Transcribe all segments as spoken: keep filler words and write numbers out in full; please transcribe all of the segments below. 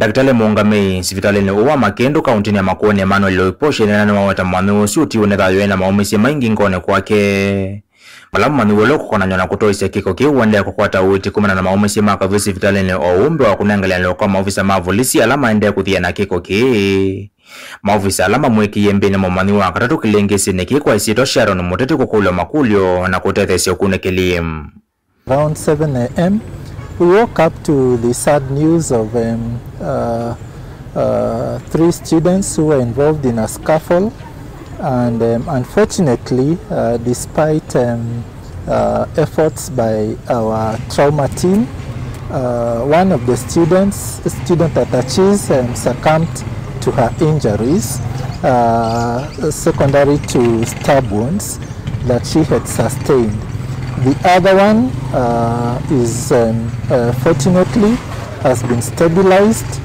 Ndakĩtalĩ mũũngamĩi sivitalĩnĩ ũũ wa Makĩndũ kaũntĩnĩ ya Makueni, Emmanuel Loiposh, enena nĩwaweta mũmanyĩw'a ũsu ũtiwe nĩ thayũ ena maũmĩsye maingĩ ngoonĩ kwake, vala mũmanyĩw'a ũla ũkũkonany'a na kũtoesya kĩko kĩu ũendee kũkwata ũiiti kumana na maũmĩsye ma kavyũ sivitalĩnĩ o ũu mbee wa kũnengeleanĩw'a kwa maovisa ma volisi ala maendee kũthiana kĩko kĩĩ. Maovisa ala mamwĩkĩie mbĩnĩ mũmanyĩw'a wa katatũ kĩlĩngĩsĩnĩ kĩĩ kwa ĩsyĩtwa Sharon Mũteti kũkũlw'a makũlyo na kũtetheesya ũkunĩkĩli. Around seven a m, we woke up to the sad news of um, uh, uh, three students who were involved in a scuffle, and um, unfortunately, uh, despite um, uh, efforts by our trauma team, uh, one of the students, student Atachis, um, succumbed to her injuries, uh, secondary to stab wounds that she had sustained. The other one uh, is um, uh, fortunately has been stabilized,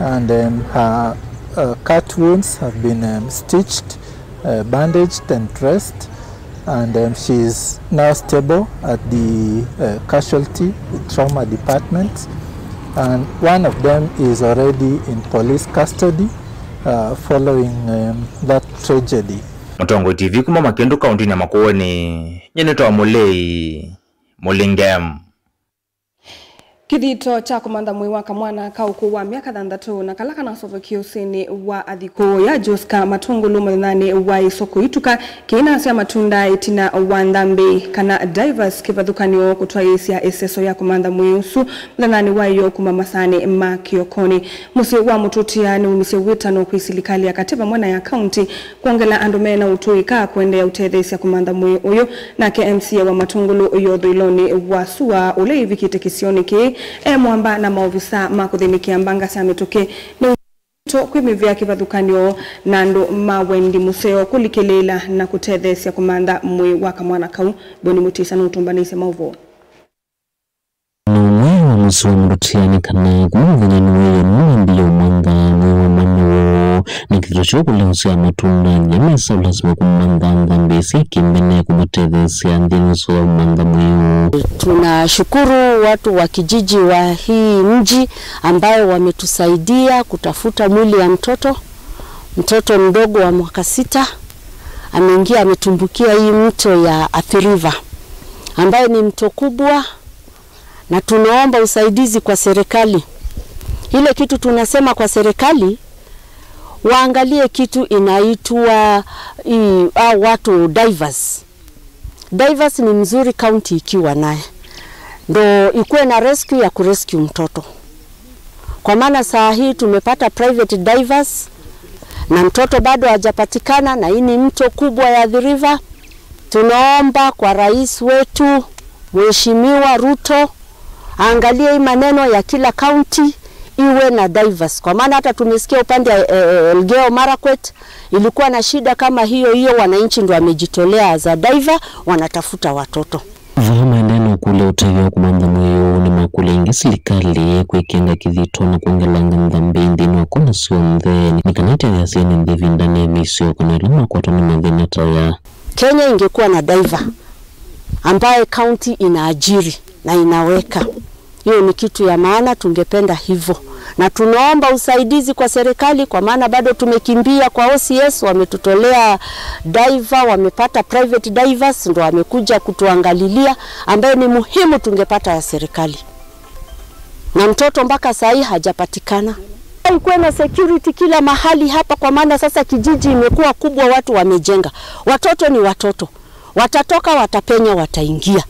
and um, her uh, cut wounds have been um, stitched, uh, bandaged and dressed, and um, she is now stable at the uh, casualty trauma department, and one of them is already in police custody uh, following um, that tragedy. Mũtongoi T V kuma Makĩndũ kaũntĩnĩ ya Makueni, nyie nĩtawa Mũlei Mũlinge. Kĩthito kya kũmantha mwĩĩ wa kamwana ka ũkũũ wa myaka thanthatũ na kala kanasovokie ũsĩnĩ wa athikũ ya Joska Matũngũlũ mũthenyanĩ wa ĩsoko ituka kĩinasya matunda ĩtina wa nthambĩ kana divers kĩvathũkany'o kũtwaĩĩsya ĩseso ya kũmantha mwĩĩ ũsu mũthenyanĩ wa ĩyoo kuma masaanĩ ma kĩokonĩ. Mũsyĩ wa Mũtũtĩa nĩwumisye wĩtano kwĩ silikalĩ ya katĩ vamwe na ya kaũntĩ kwongela andũ mena ũtũĩka kũendeea ũtetheesya kũmantha mwĩĩ ũyũ. Nake M C A wa Matũngũlũ ũyũ ũthũĩlonĩ wa sua ũla ĩvikĩte kĩsionĩ kĩĩ e mwamba na maovisa ma kũthĩnĩkĩa mbanga sya mĩtũkĩ nĩ ũito kwĩ mĩvĩa kĩvathũkany'o na andũ ma wendi mũseo kũlikĩlĩĩla na kũtetheesya kũmantha mwĩĩ wa kamwana kau. Boni Mũtisa nũtũmbanĩisye maũvoo. Na ũmwe wa mũsyĩ wa Mũtũtĩa nĩ kana kuma mũthenyanĩ wa ĩyoo nĩmambĩĩe ũmantha mwĩĩ wa mwana woo, na kĩthito kya ũkũlya ũsĩ wa matunda nginya mesa ũlasima kũmantha nthambĩ syĩ kĩmbene kũmũtetheesya nthĩnĩ ũsu wa ũmantha mwĩĩ ũũ. Tunashukuru watu wa kijiji wa hii mji ambayo wametusaidia kutafuta mwili ya mtoto, mtoto mdogo wa mwaka sita. Ameingia, ametumbukia hii mto ya Athi River, ambaye ni mto kubwa, na tunaomba usaidizi kwa serikali. Ile kitu tunasema kwa serikali, waangalie kitu inaitwa hii, hao watu divers. Divers ni mzuri county ikiwa naye, ndo ikuwe na rescue ya kurescue mtoto, kwa maana saa hii tumepata private divers na mtoto bado hajapatikana, na hii ni mto kubwa ya Athi River. Tunaomba kwa rais wetu Mheshimiwa Ruto aangalie hii maneno ya kila county iwe na divers, kwa maana hata tumesikia upande ya eh, Elgeyo Marakwet ilikuwa na shida kama hiyo hiyo, wananchi ndo wamejitolea as a diver, wanatafuta watoto. Vaa maendee na ũkũlya ũtethyo wa kũmantha mwĩĩ ũũ, nĩmakũlya ĩngĩ silikalĩ kwĩkĩnga kĩthito na kwongelanga nthambĩ nthĩnĩ wa kona syonthe, nĩ kana ĩtetheasye ene nthĩ ĩvindanĩ ya mĩisyo, kana ĩla makwatwa nĩ mathĩna ta aya. Kenya ingekuwa na diver ambaye county inaajiri na inaweka. Hiyo ni kitu ya maana, tungependa hivyo. Na tunaomba usaidizi kwa serikali, kwa maana bado tumekimbia kwa O C S, wametutolea diver, wamepata private divers, ndo wamekuja kutuangalilia, ambaye ni muhimu tungepata ya serikali. Na mtoto mpaka saa hii hajapatikana. Ikuwe na security kila mahali hapa, kwa maana sasa kijiji imekuwa kubwa, watu wamejenga. Watoto ni watoto. Watatoka, watapenya, wataingia.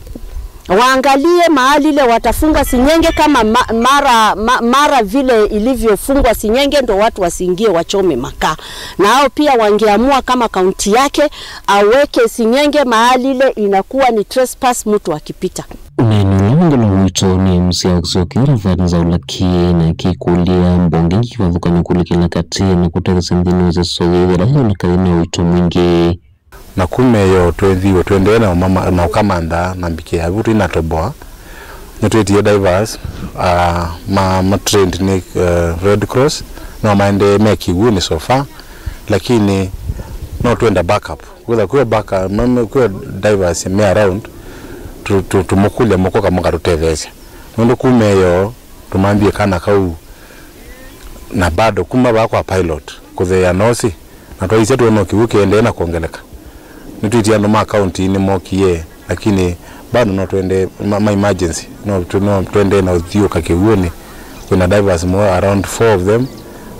Waangalie mahali ile watafunga sing'enge kama ma-, mara, ma-, mara vile ilivyofungwa sing'enge, ndo watu wasiingie wachome makaa. Na hao pia wangeamua kama kaunti yake aweke sing'enge mahali ile inakuwa ni trespass mtu akipita. Ũneeni ũla wongelwa witũ nĩ M C A wa kĩsio kĩu Raphael Nzaulaki, na kĩkũlya mbonge ingĩ kĩvathũkany'o kũlikĩla katĩ na kũtetheesya nthĩnĩ wa ĩseso yĩthĩla yĩna kathĩna wa ũito mwingĩ. Na kuma ĩyo twĩthiwe tũendee na ũmama-, na ũkamantha na mbikĩa vu twĩnatoboa. Nĩtwĩtie divers, ah, ma, ma trained nĩ, eh, Red Cross, no maendee me kĩw'ũnĩ so far, lakini no twenda backup. Kwĩtha kwĩ backup, ma, ma, kwĩ divers me around, tũ, tũ, tũmũkũlya mũkoka mũkatũtetheesya. Nũndũ kuma ĩyo tũmambie kana kau Na bado kuma vaa kwa pilot kũtheea nosi, na twaisye twona kĩw'ũ kĩendee na kwongeleka. Nĩtwĩtie andũ ma kaunti nĩmokie, lakini bado no twende ma, ma emergency, no, tw- no twende na ũthiũka kĩw'ũnĩ. Kwĩna divers more around four of them,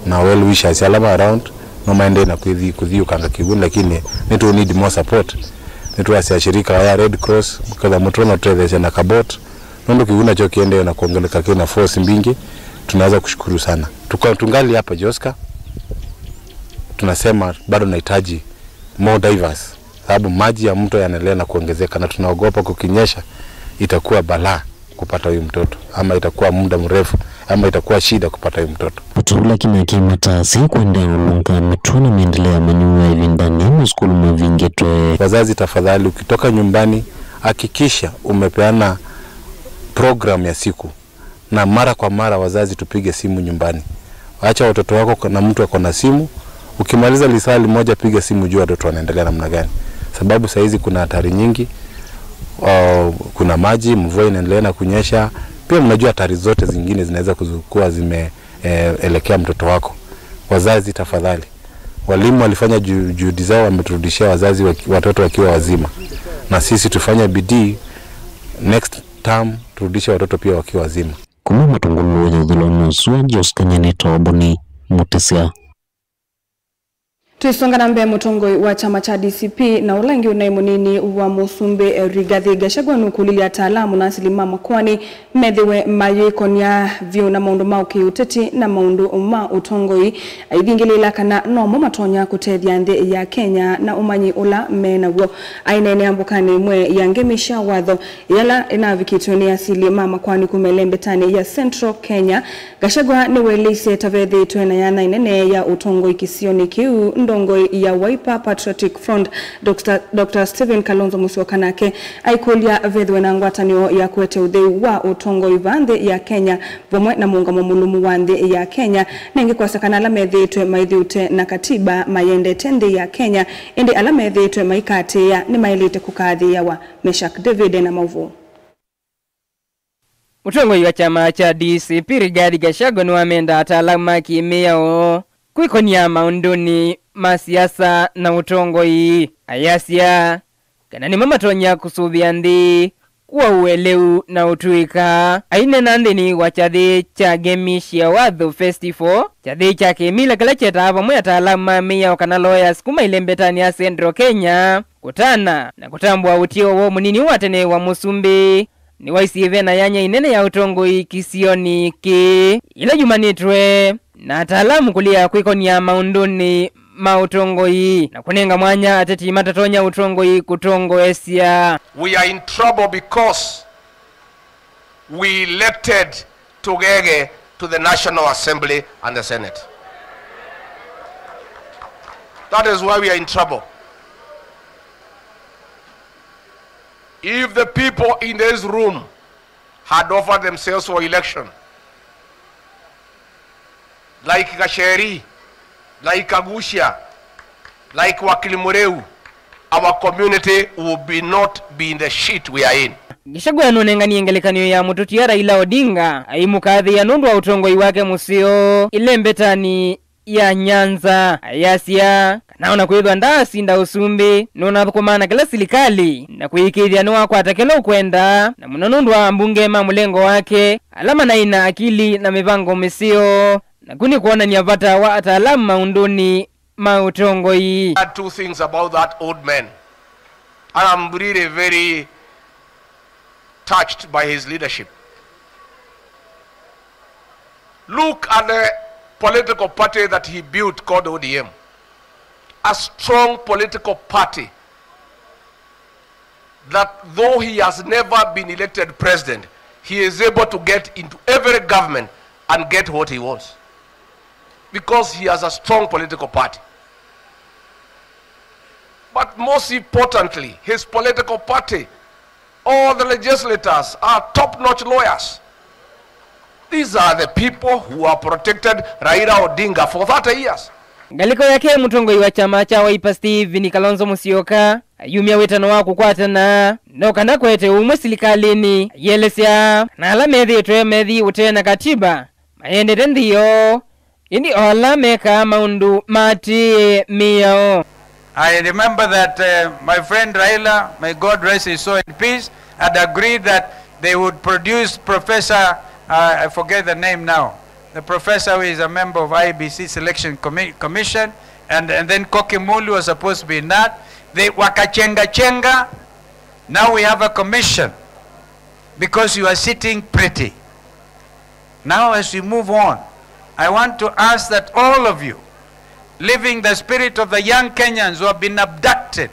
na well wishers ala ma around no maendee na kwĩthi- kũthiũkanga kĩw'ũnĩ, lakini nĩtũ need more support. Nĩtwasya shirika ya Red Cross, ketha mũtonya tũtetheesya na kabot, nũndũ kĩw'ũ nakyo kĩendee na kwongeleka kĩna force mbingĩ. Tunaweza kushukuru sana. Tuka- tungali hapa Joska, tunasema bado nahitaji more divers, sababu maji ya mto yanaendelea na kuongezeka, na tunaogopa kukinyesha itakuwa balaa kupata huyu mtoto, ama itakuwa muda mrefu, ama itakuwa shida kupata huyu mtoto. Ũtũla kĩmya kĩ matasya kũendeea ũlũnga mĩtũo na maendeleo ya manyuwa ĩvindanĩ masukulu mavingĩtwe. Wazazi, tafadhali, ukitoka nyumbani, hakikisha umepeana program ya siku, na mara kwa mara wazazi tupige simu nyumbani. Acha watoto wako na mtu ako na simu. Ukimaliza lisali moja, piga simu, jua watoto wanaendelea namna gani, sababu sahizi kuna hatari nyingi. Uh, kuna maji, mvua inaendelea na kunyesha. Pia mnajua hatari zote zingine zinaweza kuzu- kuwa zimeelekea mtoto wako. Wazazi, tafadhali, walimu walifanya ju- juhudi zao, wameturudishia wazazi waki- watoto wakiwa wazima, na sisi tufanye bidii next term turudishe watoto pia wakiwa wazima. Kuma Matungulu, ũyũthĩlwa nĩ ũsua Joska Nyanĩto Boni Mũtĩsya. Tũisonga na mbee, mũtongoi wa kyama kya D C P na ũla ĩngĩ ũnaĩ mũnini wa mũsumbĩ, eh, Rigathi Gachagua nũkũlilye ataalamu na asili ma makoani methĩwe mayĩkonya vyũ na maũndũ ma kĩũteti na maũndũ ma ũtongoi, aithingĩlĩĩla kana nomo matonya kũtethya nthĩ ya Kenya na ũmanyi ũla me naw'o. Aineenea mbũkanĩ ĩmwe ya ngemi sya watho yĩla ĩnavikĩtwe nĩ asili ma makoani kuma ĩlembetanĩ ya Central Kenya, Gachagua nĩweleisye ta vethĩĩtwe na yana ĩnene ya ũtongoi kĩsionĩ kĩu. Ndongoi ya Wiper Patriotic Front, Doctor Doctor Stephen Kalonzo Musyoka nake aikũlya vethĩwe na ngwatanĩo ya kũete ũtheu wa ũtongoi vaa nthĩ ya Kenya vamwe na mũũngamo mũlũmu wa nthĩ ya Kenya, na ĩngĩ kwasya kana ala methĩĩtwe maithyũũte na katiba mayendete nthĩ ya Kenya, ĩndĩ ala methĩĩtwe maikaatĩĩa nĩmaĩlĩte kũkaathĩĩawa. Meshack David ena maũvoo. Mũtongoi wa kyama kya D C P Rigathi Gachagua nĩwamenda ataalamu ma kĩmĩao kwĩkonia maũndũnĩ ma siasa na ũtongoi, ayasya kana nĩmo matonya kũsũvĩa nthĩ kwa ũeleu na ũtũĩka. Aineena nthĩnĩ wa kyathĩ kya Ngemi sya Watho Festival, kyathĩ kya kĩmila kĩla kyetaa vamwe ataalamu ma mĩao kana lawyers kuma ĩlembetanĩ ya Central Kenya, kũtana na kũtambũa ũtiĩwa wa mũnini wa tene wa mũsumbĩ, nĩwaisye ve na yanya ĩnene ya ũtongoi kĩsionĩ kĩĩ, ĩla yumanĩtwe na ataalamu kũlea kwĩkonia maũndũnĩ ma ũtongoi na kũnenga mwanya ateti matatonya ũtongoi kũtongoesya. We are in trouble because we elected Tugege to the National Assembly and the Senate. That is why we are in trouble. If the people in this room had offered themselves for election, like Gacheri, like Kagucia, like Wakili Mureu, our community will be not be in the shit we are in. Gachagua nũnenganie ngelekany'o ya mũtũtia Raila Odinga aimũkathĩĩa nũndũ wa ũtongoi wake mũseo ĩlembetanĩ ya Nyanza. Ayasya kana ona kwĩthwa ndaasinda ũsumbĩ, nũnathũkũmaa na kĩla silikalĩ na kũĩkĩĩthya nĩwakwata kĩla ũkwenda, na mũno nũndũ wa ambunge ma mũlengo wake ala manaĩ na akili na mĩvango mĩseo, naku nĩ kwonany'a vata wa ataalamu maũndũnĩ ma ũtongoi. Two things about that old man. And I'm really very touched by his leadership. Look at the political party that he built called O D M. A strong political party that, though he has never been elected president, he is able to get into every government and get what he wants because he has a strong political party. But most importantly, his political party, all the legislators are top-notch lawyers. These are the people who have protected Raila Odinga for thirty years. Ngalĩko yake, mũtongoi wa kyama kya Wiper Stephen Kalonzo Musyoka ayumya wĩtano wa kũkwatana no kana kũete ũmwe silikalĩnĩ, ayĩelesya kana ala methĩĩtwe methi ũtee na katiba mayendete nthĩ yoo ĩndĩ o ala mekaa maũndũ maatĩĩe mĩao. I remember that, uh, my friend Raila, may God rest his soul in peace, had agreed that they would produce Professor, uh, I forget the name now, the professor who is a member of I E B C Selection Commi-, Commission, and, and then Koki Mulu was supposed to be in that. They wakachenga chenga. Now we have a commission because you are sitting pretty. Now, as we move on, I want to ask that all of you, leaving the spirit of the young Kenyans who have been abducted,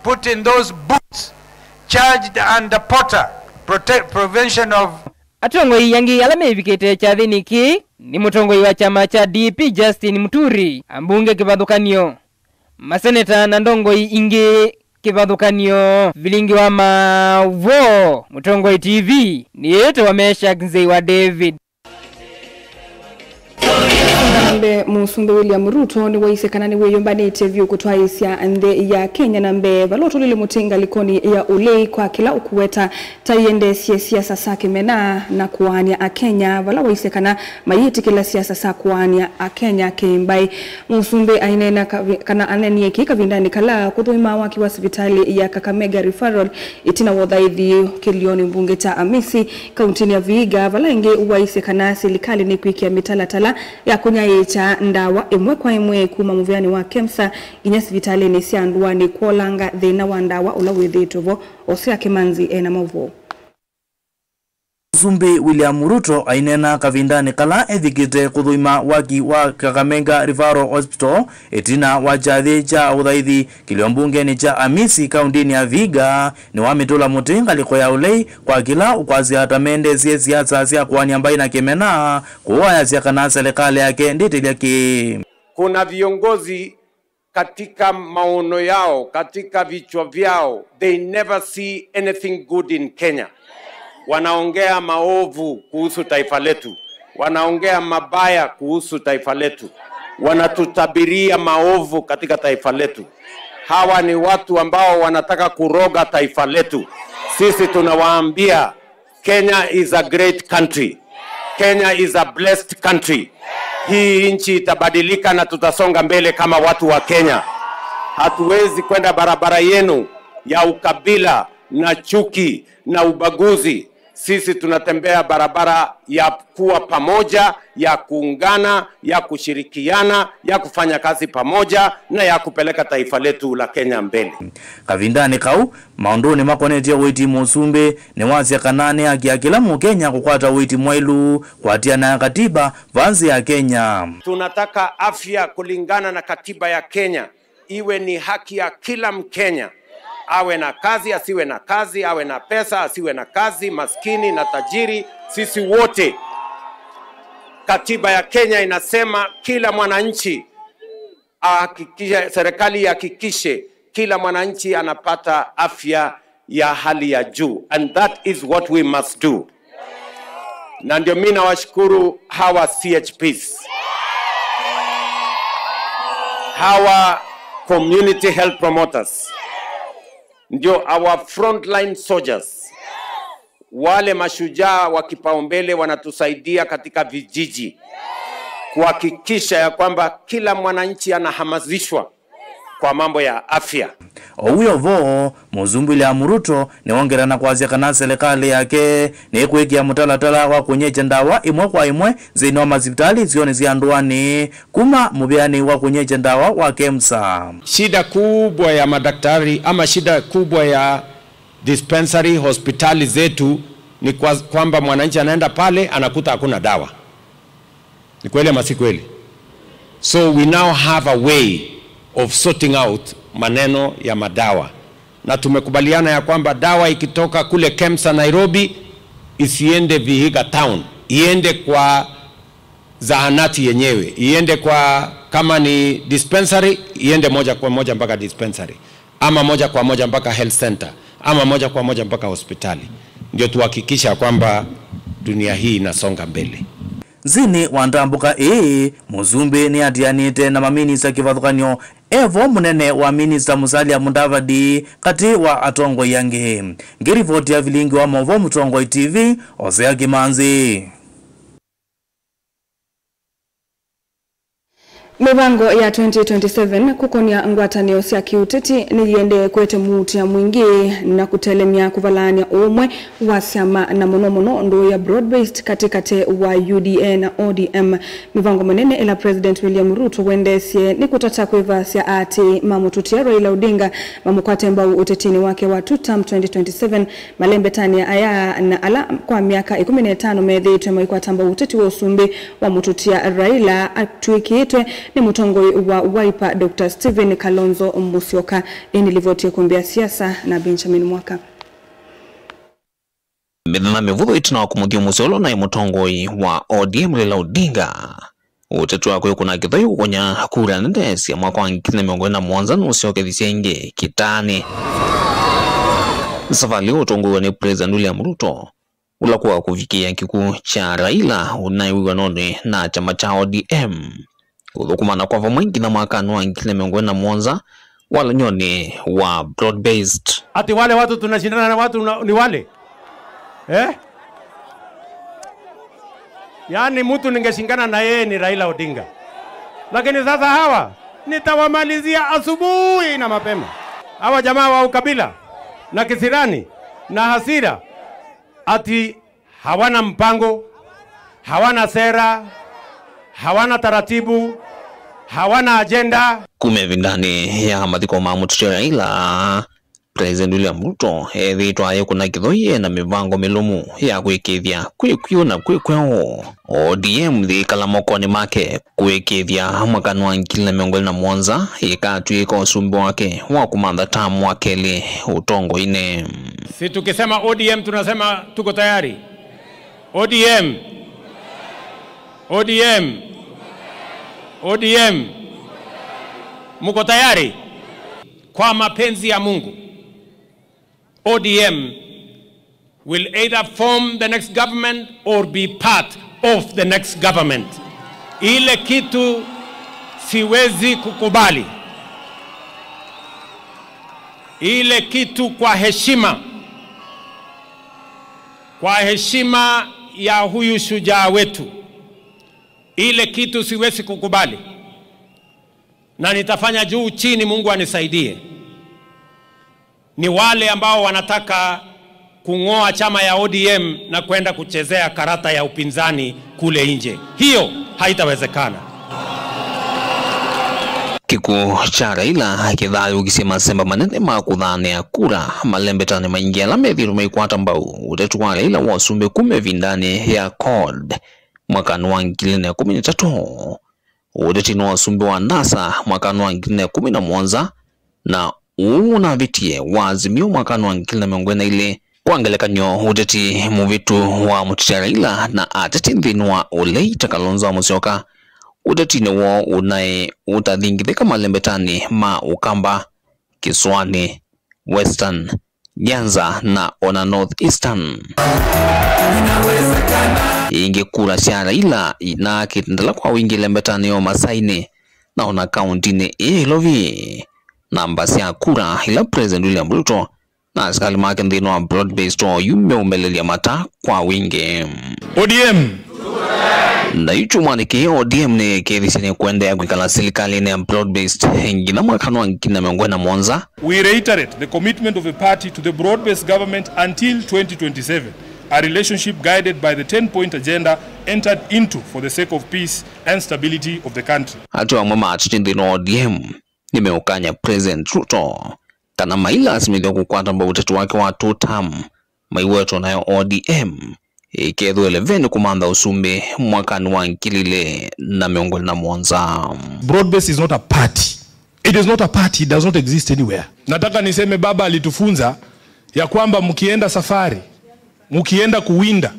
put in those boots, charged under POTA, Prote-, Prevention of Atongoi angĩ ala mevikĩte kyathĩnĩ kĩĩ nĩ mũtongoi wa kyama kya D P Justin Muturi, ambunge kĩvathũkany'o, maseneta na ndongoi ingĩ kĩvathũkany'o. Vilingi wa Maũvoo, Mũtongoi T V, nĩĩtawa Meshack Nzei wa David. Na mbee, Mũsumbĩ William Ruto nĩwaisye kana nĩwĩyũmbanĩtye vyũ kũtwaĩĩsya nthĩ ya Kenya na mbee, vala ũtũlile mũtĩ ngalĩkonĩ ya ũlei kwa kĩla ũkũweta ta iendeesye siasa sya kĩmena na kũaany'a Akenya vala waisye kana mayĩtĩkĩla siasa sya kũaany'a Akenya kĩ-mbaĩ. Mũsumbĩ aineena kavi-, kana anenie kĩĩ kavindanĩ kala kũthũima waki wa sivitalĩ ya Kakamega Referral ĩtina wa ũthaithi kĩlionĩ mbunge kya Amisi, kauntinĩ ya Vihiga, vala ĩngĩ waisye kana silikalĩ nĩkwĩkĩa mĩtalatala ya kũnyaĩĩkya ndawa ĩmwe kwa ĩmwe kuma mũvĩanĩ wa KEMSA nginya sivitalĩnĩ sya ndũanĩ kwolanga thĩna wa ndawa ũla wĩthĩĩtwe vo. Hosea Kĩmanzi ena maũvoo. Mũsumbĩ William Ruto aineena kavindanĩ kala evikĩte kũthũima waki wa Kakamega Referral Hospital ĩtina wa kyathĩ kya ũthaithi kĩlio mbungenĩ kya Amisi kauntinĩ ya Vihiga, nĩwamĩtũla mũtĩ ngalĩko ya ũlei kwa kĩla ũkwasya ta mendeesye siasa sya kũaany'a mbaĩ na kĩmena, kũayasya kana selekalĩ yake ndĩtĩlya kĩĩ. Kuna viongozi katika maono yao, katika vichwa vyao, they never see anything good in Kenya. Wanaongea maovu kuhusu taifa letu. Wanaongea mabaya kuhusu taifa letu. Wanatutabiria maovu katika taifa letu. Hawa ni watu ambao wanataka kuroga taifa letu. Sisi tunawaambia, Kenya is a great country. Kenya is a blessed country. Hii nchi itabadilika na tutasonga mbele kama watu wa Kenya. Hatuwezi kwenda barabara yenu ya ukabila na chuki na ubaguzi. Sisi tunatembea barabara ya kuwa pamoja, ya kuungana, ya kushirikiana, ya kufanya kazi pamoja na ya kupeleka taifa letu la Kenya mbele. Kavindanĩ kau, maũndũnĩ makonetye ũiiti, mũsumbĩ nĩwasya kana nĩ haki ya kĩla Mũkenya kũkwata ũiiti mwaĩlu kũatĩanĩa na katiba va nthĩ ya Kenya. Tunataka afya kulingana na katiba ya Kenya iwe ni haki ya kila Mkenya, awe na kazi, asiwe na kazi, awe na pesa, asiwe na kazi, maskini na tajiri, sisi wote. Katiba ya Kenya inasema kila mwananchi ahakikishe, serikali ihakikishe kila mwananchi anapata afya ya hali ya juu, and that is what we must do. Na ndio mimi nawashukuru hawa C H Ps, hawa community health promoters, ndio our frontline soldiers, wale mashujaa wa kipaumbele wanatusaidia katika vijiji kuhakikisha ya kwamba kila mwananchi anahamasishwa kwa mambo ya afya. O wĩ o vo, Mũsumbĩ William Ruto nĩwongela na kwasya kana selekalĩ yake nĩkwĩkĩa mũtalatala wa kũnyĩkya ndawa ĩmwe kwa ĩmwe nthĩnĩ wa masivitalĩ isionĩ sya ndũanĩ kuma mũvĩanĩ wa kũnyĩkya ndawa wa KEMSA. Shida kubwa ya madaktari ama shida kubwa ya dispensary, hospitali zetu ni kwa-, kwamba mwananchi anaenda pale anakuta hakuna dawa. Ni kweli ama si kweli? So we now have a way of sorting out maneno ya madawa, na tumekubaliana ya kwamba dawa ikitoka kule KEMSA Nairobi isiende Vihiga town, iende kwa zahanati yenyewe, iende kwa, kama ni dispensary, iende moja kwa moja mpaka dispensary, ama moja kwa moja mpaka health center, ama moja kwa moja mpaka hospitali, ndio tuhakikisha kwamba dunia hii inasonga mbele. Nthĩnĩ wa ndambũka ĩĩ, Mũsumbĩ nĩatĩanĩte na maminista kĩvathũkany'o, e vo mũnene wa minista Musalia Mudavadi, katĩ wa atongoi angĩ. Ngĩrivoti ya vilingi wa maũvoo Mũtongoi T V, Hosea Kĩmanzi. Mĩvango ya twenty twenty-seven kũkonya ngwatanĩo sya kĩũteti nĩyĩendee kũete mũutĩa mwingĩ na kũtelemya kũvalaany'a ũũmwe wa syama, na mũno mũno ndũũ ya broad-based katĩkatĩ wa U D A na O D M. Mĩvango mĩnene ĩla President William Ruto wendeesye nĩ kũtata kwĩvasya aatĩĩi ma mũtũtia Raila Odinga mamũkwate mbau ũtetinĩ wake wa two term twenty twenty-seven, malembetanĩa aya na ala kwa myaka ĩkũmi na ĩtano methĩĩtwe maikwata mbau ũteti wa ũsumbĩ wa mũtũtia Raila atw'ĩkĩtwe nĩ mũtongoi wa Wiper, Doctor Stephen Kalonzo Musyoka. Ĩĩ nĩ livoti ĩkũmbĩa siasa na Benjamin Mwaka. Mĩthenya mĩvũthũ ĩtina wa kũmũthyũmũsya ũla ũnaĩ mũtongoi wa O D M Raila Odinga, ũteti wa kwĩkũna kĩthoi ũkũnya kura nene sya mwaka wa ngili na mĩongo ĩlĩ na mũonza nũsyokethisye ĩngĩ kĩtaanĩ. Savalĩ ũtongoew'e nĩ President William Ruto, ũla kwa kũvikĩĩa kĩkw'ũ kya Raila ũnaĩ wĩw'anonĩ na kyama kya O D M kũthũkũmana kwa vamwe nginya mwakanĩ wa ngili na mĩongo ĩlĩ na mũonza walany'onĩ wa broad-based. Ati wale watu tunashindana na watu na, ni wale? Eh? Yaani mtu ningeshindana na yeye ni Raila Odinga. Lakini sasa hawa nitawamalizia asubuhi na mapema. Hawa jamaa wa ukabila na kisirani na hasira ati hawana mpango, hawana sera, hawana taratibu, hawana agenda. Kuma ĩvindanĩ ya mathiko ma mũtũtia Raila, President William Ruto ethĩĩtwe ayĩkũna kĩthoi e na mĩvango mĩlũmu ya kwĩkĩĩthya kwĩ kw'o na kwĩ kweũ. O D M yĩikala mokonĩ make kũĩkĩĩthya mwakanĩ wa ngili na mĩongo ĩlĩ na mũonza ĩkatw'ĩka ũsumbĩ wake wa kũmantha tamu wa kelĩ ũtongoinĩ. Si tukisema O D M tunasema tuko tayari? O D M. O D M. O D M. Mko tayari? Kwa mapenzi ya Mungu, O D M will either form the next government or be part of the next government. Ile kitu siwezi kukubali. Ile kitu kwa heshima, kwa heshima ya huyu shujaa wetu, ile kitu siwezi kukubali. Na nitafanya juu chini, Mungu anisaidie. Ni wale ambao wanataka kung'oa chama ya O D M na kwenda kuchezea karata ya upinzani kule nje. Hiyo haitawezekana. Kĩkw'ũ kya Raila kĩthayũũkisye masemba manene ma kũthanĩa kura malembetanĩ maingĩ ala methĩĩtwe maikwata mbau ũteti wa Raila wa ũsumbĩ kuma ĩvindanĩ ya CORD mwakanĩ wa ngili na ĩkũmi na ĩtatũ. Ũtetinĩ wa ũsumbĩ wa NASA mwakanĩ wa ngili na ĩkũmi na mũonza, na ũu ũnavĩtie wa Azimio mwakanĩ wa ngili na mĩongo ĩlĩ na ilĩ. Kwa ngelekany'o, ũteti mũvĩtu wa mũtũtia Raila na ateti nthĩnĩ wa ũlei ta Kalonzo wa Musyoka, ũtetinĩ woo ũnaĩ ũtathingithĩka malembetanĩ ma Ũkamba, Kĩsũanĩ, Western, Nyanza na ona North Eastern. Ĩngĩ kura sya Raila inaakĩte ndala kwa wingĩ lembetanĩ ya Masainĩ na ona kauntinĩ ĩĩ Ilovi. Namba sya kura ila President William Ruto na asikalĩ make nthĩnĩ wa broad-based oyu meũmelelya mata kwa wingĩ. O D M. Na yu kyumwanĩ kĩĩ, O D M nĩyĩkĩĩthisye nĩkũendeea kwĩkala silikalĩnĩ ya broad-based nginya mwakanĩ wa ngili na mĩongo ĩlĩ na mũonza. We reiterate the commitment of the party to the broad-based government until twenty twenty-seven, a relationship guided by the ten-point agenda entered into for the sake of peace and stability of the country. Atĩ amwe ma ateti nthĩnĩ wa O D M nĩmeũkany'a President Ruto kana mailasimĩthw'a kũkwata mbau ũteti wake wa two term, maiwetwe nayo O D M ĩkethĩwe leveni kũmantha ũsumbĩ mwakanĩ wa ngili ilĩ na mĩongo ĩlĩ na mũonza. Broad-based is not a party. It is not a party. It does not exist anywhere. Nataka niseme baba alitufunza ya kwamba mkienda safari, mkienda kuwinda,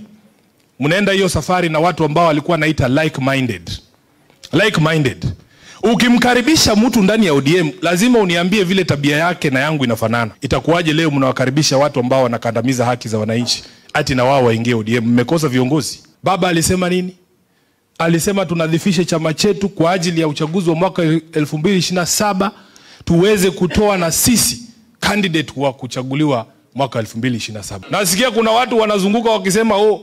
mnaenda hiyo safari na watu ambao walikuwa naita like-minded. Like-minded. Ukimkaribisha mtu ndani ya O D M, lazima uniambie vile tabia yake na yangu inafanana. Itakuwaje leo mnawakaribisha watu ambao wanakandamiza haki za wananchi, ati na wao waingie O D M? Mmekosa viongozi. Baba alisema nini? Alisema tunadhifishe chama chetu kwa ajili ya uchaguzi wa mwaka elfu mbili ishirini na saba, tuweze kutoa na sisi candidate wa kuchaguliwa mwaka elfu mbili ishirini na saba. Nasikia kuna watu wanazunguka wakisema, "Oh,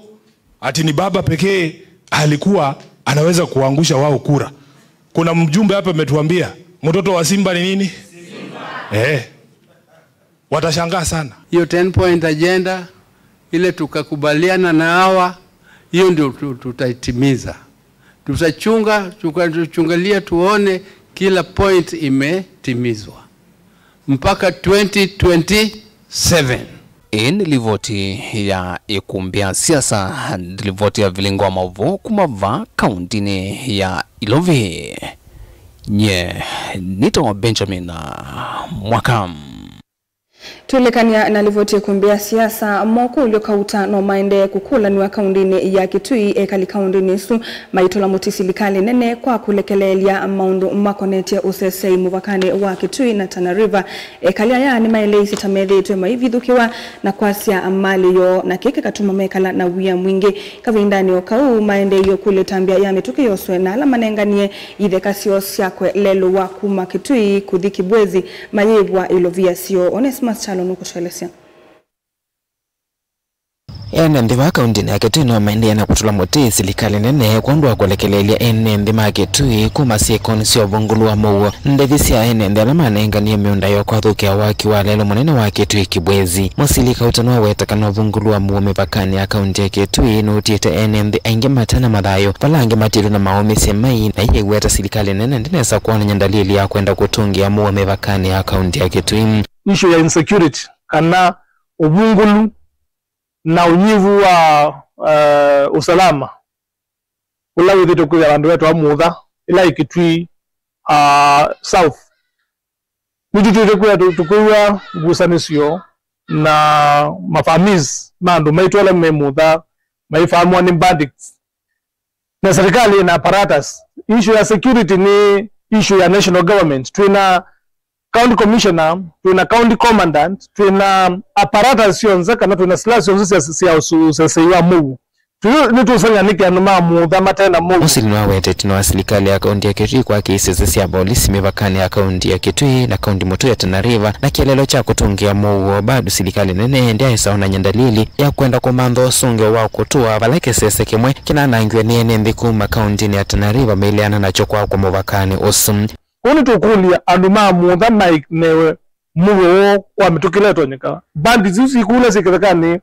ati ni baba pekee alikuwa anaweza kuangusha wao kura." Kuna mjumbe hapa ametuambia, "Mtoto wa simba ni nini?" Simba. Eh. Watashangaa sana. Hiyo ten point agenda, ile tukakubaliana na hawa, hiyo ndio tu-, tutaitimiza. Tutachunga, tuka-, tuchungalia tuone kila point imetimizwa mpaka twenty twenty-seven. Ĩĩ nĩ livoti ya ĩkumbi ya siasa, livoti ya vilingo wa maũvoo kuma vaa kaũntĩnĩ ya Ilovi. Nye nĩtawa Benjamin Mwaka. Twĩlĩkanĩa na livoti ya ĩkumbi ya siasa, mokũlyo kauta no maendee kũkũlanw'a kaũntĩnĩ ya Kitui, ekali kaũntĩnĩ ĩsu maitũla mũtĩ silikalĩ nene kwa kũlekeleelya maũndũ makonetye ũsesei mũvakanĩ wa Kitui na Tana River. Ekali aya nĩmaeleisye ta methĩĩtwe maivithũkĩwa na kwasya malĩ yoo, na kĩĩ kĩkatuma mekala na wia mwingĩ. Kavindanĩ o kau, maendeeie kũlya ĩtambya ya mĩtũkĩ yoswe na ala manenganie itheka syoo syakwe lelũ wa kuma Kitui kũthi Kibwezi mayĩvwa ilovia syoo. Onesmus Kyalo nũkũtũelesya. Ene nthĩ va kaũntĩnĩ ya Kitui no maendee na kũtũla mũtĩ silikalĩ nene kwondũ wa kũlekeleelya ene nthĩ ma Kitui kuma syĩkonĩ sya ũvungũlu wa mũuo. Ndethi sya ene nthĩ ala manenganie mĩũnda yoo kwathũkĩa waki wa lelũ mũnene wa Kitui Kibwezi. Mũsili kauta nĩwaweta kana ũvungũlu wa mũuo mĩvakanĩ ya kaũntĩ ya Kitui nũtiĩte ene nthĩ aingĩ mate na mathayũ, vala angĩ matiĩtwe na maũmĩsye mai, na iye ĩweta silikalĩ nene ndĩnesa kwonany'a ndalili ya kwenda kũtũngĩa mũuo mĩvakanĩ ya kaũntĩ ya Kitui. Issue ya insecurity kana ũvungũlu na ũnyivu wa, eh, usalama ũla wĩthĩtwe kwĩthĩa vandũ vetwa Mutha, ĩla ĩ Kitui, ah, South. Nĩtũtw'ĩte kwĩa tũ-, tũkwĩw'a ngusanĩsyo na mafamis ma andũ maitũ ala me Mutha maifamwa nĩ bandits. Na serikali ĩna apparatus. Issue ya security nĩ issue ya national government. Twĩna county commissioner, twĩna county commandant, twĩna apparatus syonthe, kana twĩna silaha syonthe sya, sya ũsu-, ũsesei wa mũuo. Tũyũ nĩtũseng'a nĩkĩ andũ ma Mutha mate na mũuo. Mũsili nĩwawetete ĩtina wa silikalĩ ya kaũntĩ ya Kitui kwakĩa isese sya volisi mĩvakanĩ ya kaũntĩ ya Kitui na kaũntĩ mũtũi ya Tana River, na kĩeleelo kya kũtũngĩa mũuo, bado silikalĩ nene ndyaĩsa onany'a ndalili ya kwenda kũmantha ũsũngĩo wa kũtũa, vala kĩsese kĩmwe kĩnanangiwe nĩ ene nthĩ kuma kaũntĩnĩ ya Tana River maileana nakyo kwakwa mũvakanĩ ũsu. Kwoou nĩtũkũlya andũ ma Mutha manewe mũuo woo kwa mĩtũkĩ ĩla ĩtonyeka. Bandits isu sikũlya syĩ kĩthekanĩ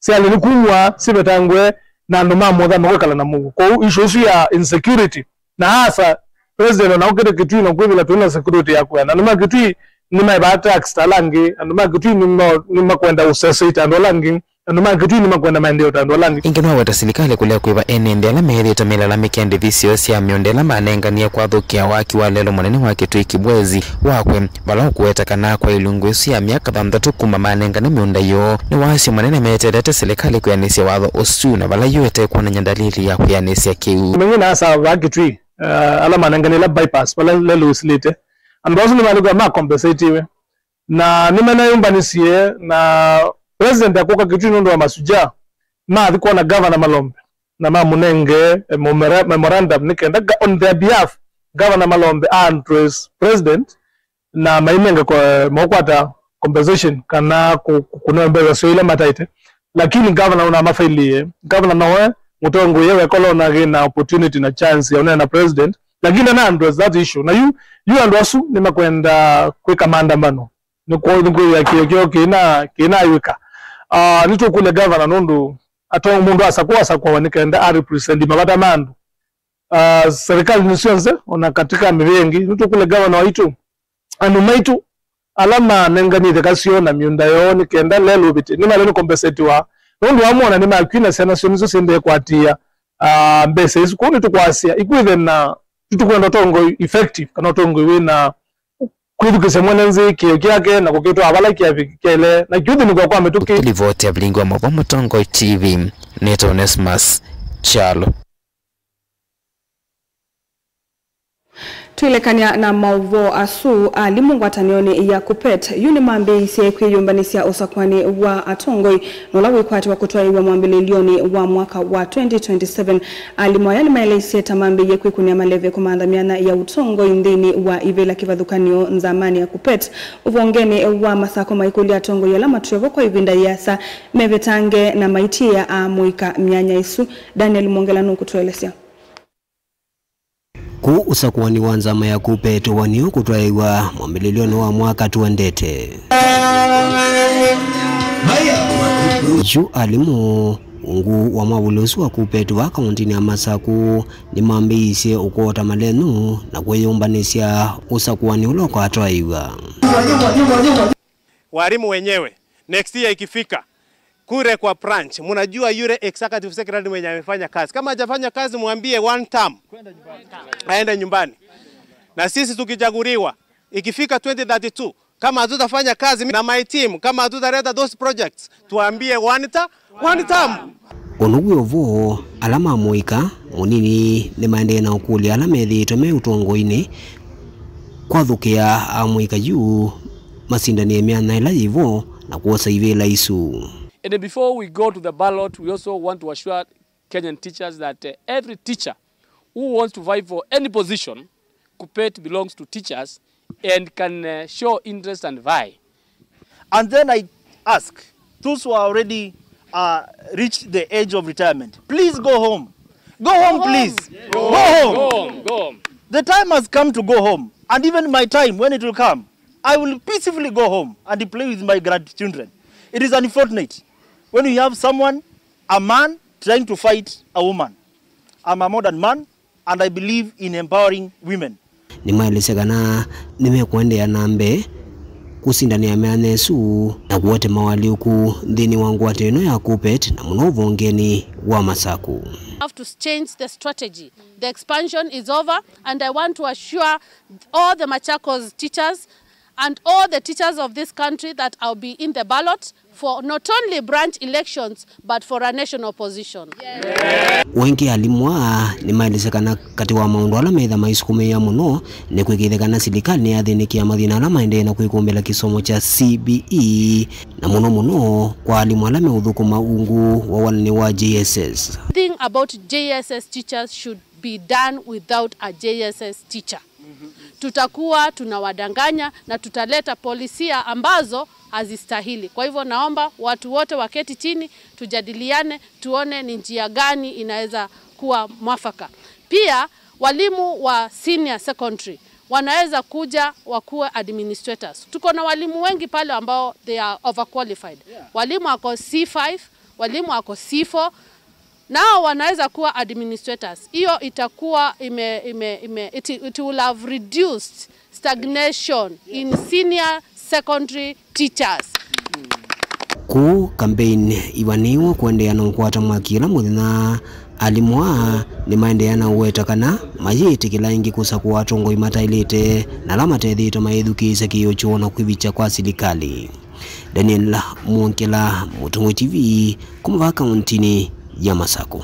syaĩle nĩ kumw'a sivetangwe na andũ ma Mutha makwĩkala na mũuo. Kwoou issue ĩsu ya insecurity, na asa, president ona ũkĩte Kitui na kwĩthĩla twĩ na security ya kwĩana. Andũ ma Kitui nĩmaĩvaa tax ta ala angĩ, andũ ma Kitui nĩma-, nĩmakwenda ũsesei ta andũ ala angĩ. Andũ ma Kitui nĩmakwenda maendeeo ta andũ ala angĩ. Ĩngĩ nĩwaweta silikalĩ kũlea kũĩva ene nthĩ ala methĩĩtwe mailalamĩkĩa ndethi syoo sya mĩũnda ĩla manenganie kwathũkĩa waki wa lelũ mũnene wa Kitui Kibwezi wakwe, vala ũkũweta kana kwa ilungu ĩsu ya myaka thanthatũ kuma manengane mĩũnda yoo, nĩ wasyo mũnene meteelete silikalĩ kwĩanĩsya watho ũsu, na vala yu ĩtekwonany'a ndalili ya kwĩanĩsya kĩu. Mengine hasa va Kitui, uh, ala manengane ila bypass, vala lelũ ĩsilĩte, andũ asu nĩmalĩkwa makompensatiwe. Na nĩmaneyũmbanisye na president akũka Kitui nũndũ wa Masujaa, mathi kwona Governor Malombe na mamũnenge, eh, memora-, memorandum nĩ kenda ga-, on their behalf, Governor Malombe a address president na mainenge ko-, mokwata compensation kana kũ-, kũ-, kũnewa mbesa syoo ila mataĩte. Lakini governor ũnamafailie, governor nowe mũtongoi we weka ũla ũnagĩ na opportunity na chance ya ũneena na president, lakini ana address that issue. Na yu, yu andũ asu nĩmakwenda kwĩka maandamano. Nĩkw'o, nĩkwĩw'a kĩo kĩo kĩna, kĩnayĩw'ĩka. Ah, nĩtũkũlya governor nũndũ ato-, mũndũ asakwa asakwawa nĩ kenda a represent mavata ma andũ. Ah, serikali nĩ syonthe, ona katika mĩvĩa ĩngĩ. Nĩtũkũlya governor waitũ, andũ maitũ ala manenganie itheka syoo na mĩũnda yoo nĩ kenda lelũ ũvĩte, nĩmaĩle nĩ compensatiwa nũndũ wa mona nĩmakw'a na syana syoo nĩsyo syendee kũatĩĩa, ah, mbesa isu. Kwoou nĩtũkwasya, ikwĩthe na, tũkwenda ũtongoi effective, kana ũtongoi wĩ na kwĩthukĩsya mwene nthĩ kĩo kyake na kũkĩtwaa vala kyaĩle na kĩũthĩnĩkwa kwa mĩtũkĩ. Livoti ya vilingi wa maũvoo Mũtongoi T V, nĩtawa Onesmus Kyalo. Twĩlekany'a na maũvoo asu, alimũ ngwatanĩonĩ ya KUPPET yu nĩmambĩĩisye kwĩyũmbanĩsya ũsakũanĩ wa atongoi na ũla wĩkwatĩwa kũtwaĩĩw'a mwambĩlĩlyonĩ wa mwaka wa twenty twenty-seven. Alimũ aya nĩmaeleisye ta mambĩĩie kwĩkũnĩa maleve kũmantha myanya ya ũtongoi nthĩnĩ wa ivĩla kĩvathũkany'o nzamanĩ ya KUPPET ũvongenĩ wa Masako maikũlya atongoi ala matwĩe vo kwa ĩvinda yĩasa mevetange na maitiĩa amũika myanya ĩsu. Daniel Mwongela nũkũtũelesya. Kũu ũsakũani wa nzama ya KUPPET ũvani ũkũtwaĩwa mwambĩlĩlyonĩ wa mwaka tũendete. Yu alimũ ungu wa mwavuli ũsu wa KUPPET vaa kaũntĩnĩ ya Masakũ nĩmambĩĩisye ũkwota malenũ na kwĩyũmbanĩsya ũsakũani ũla ũkatwaĩwa. Walimu wenyewe, next year ikifika, kule kwa branch, mnajua yule executive secretary mwenye amefanya kazi. Kama hajafanya kazi, mwambie one term. Aende nyumbani. Na sisi tukichaguliwa, ikifika twenty thirty-two, kama hatutafanya kazi na my team, kama hatutaleta those projects, tuambie one ta-, one term. O na wĩ o vo, ala ma mũika mũnini nĩmaendee na ũkũlya ala methĩĩtwe me ũtongoinĩ kwathũkĩa amũika yu masindanĩe myanya ĩla yĩ vo na kwosa ivĩla isu. And before we go to the ballot, we also want to assure Kenyan teachers that, uh, every teacher who wants to vie for any position, KUPPET belongs to teachers and can, uh, show interest and vie. And then I ask those who are already, uh, reached the age of retirement, please go home. Go home, please. Go home. Go home. Go home. The time has come to go home. And even my time, when it will come, I will peacefully go home and play with my grandchildren. It is unfortunate when you have someone, a man, trying to fight a woman. I'm a modern man and I believe in empowering women. Nĩmaelesya kana nĩmekũendeea na mbee kũsindanĩa myanya ĩsu na kũete mawalyũku nthĩnĩ wa ngwatĩo ĩno ya KUPPET na mũno ũvongeeni wa Masakũ. Have to change the strategy. The expansion is over and I want to assure all the Machakos teachers and all the teachers of this country that I'll be in the ballot for not only branch elections but for a national position. O ĩngĩ alimũ aa nĩmaelesya kana katĩ wa maũndũ ala metha maisũkũmĩĩa mũno nĩ kwĩkĩĩthya kana silikalĩ nĩyathĩnĩkĩa mathĩna ala maendee na kwĩkũmbĩla kĩsomo kya C B E, na mũno mũno kwa alimũ ala meũthũkũma ungu wa walani wa J S S. Thing about J S S teachers should be done without a J S S teacher. Tutakuwa tunawadanganya na tutaleta polisia ambazo hazistahili. Kwa hivyo naomba watu wote waketi chini, tujadiliane, tuone ni njia gani inaweza kuwa mwafaka. Pia walimu wa senior secondary wanaweza kuja wakuwe administrators. Tuko na walimu wengi pale ambao they are overqualified. Walimu wako C five, walimu wako C four, nao wanaweza kuwa administrators. Hiyo itakuwa ime, ime, ime, it, it will have reduced stagnation in senior secondary teachers. Kũu kambeini ivanĩĩwe kũendeea na ũkwata mwaki ĩla mũthenya, alimũ aa nĩmaendeea na ũweta kana mayĩtĩkĩla ĩngĩ kũsakũa atongoi mataĩlĩte na ala matethĩĩtwe mayĩthukĩĩsya kĩĩo kyoo na kwĩvikya kwa silikalĩ. Daniel Mwongela, Mũtongoi T V, kuma vaa kaũntĩnĩ ya Masakũ.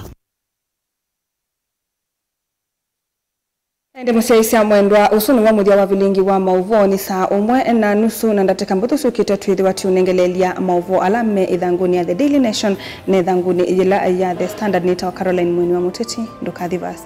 Ĩndĩ mũsyaĩĩsya mwendwa, ũsu nĩw'o mũthya wa vilingi wa maũvoo. Nĩ saa ũmwe na nusu na ndatĩka mbũthũ syũkĩte twĩthĩwa tũũnengeleelya maũvoo ala me ĩthangũnĩ ya The Daily Nation na ĩthangũnĩ yĩla ya The Standard. Nĩtawa Caroline Mweni wa Mũteti. Ndũkathi vaasa.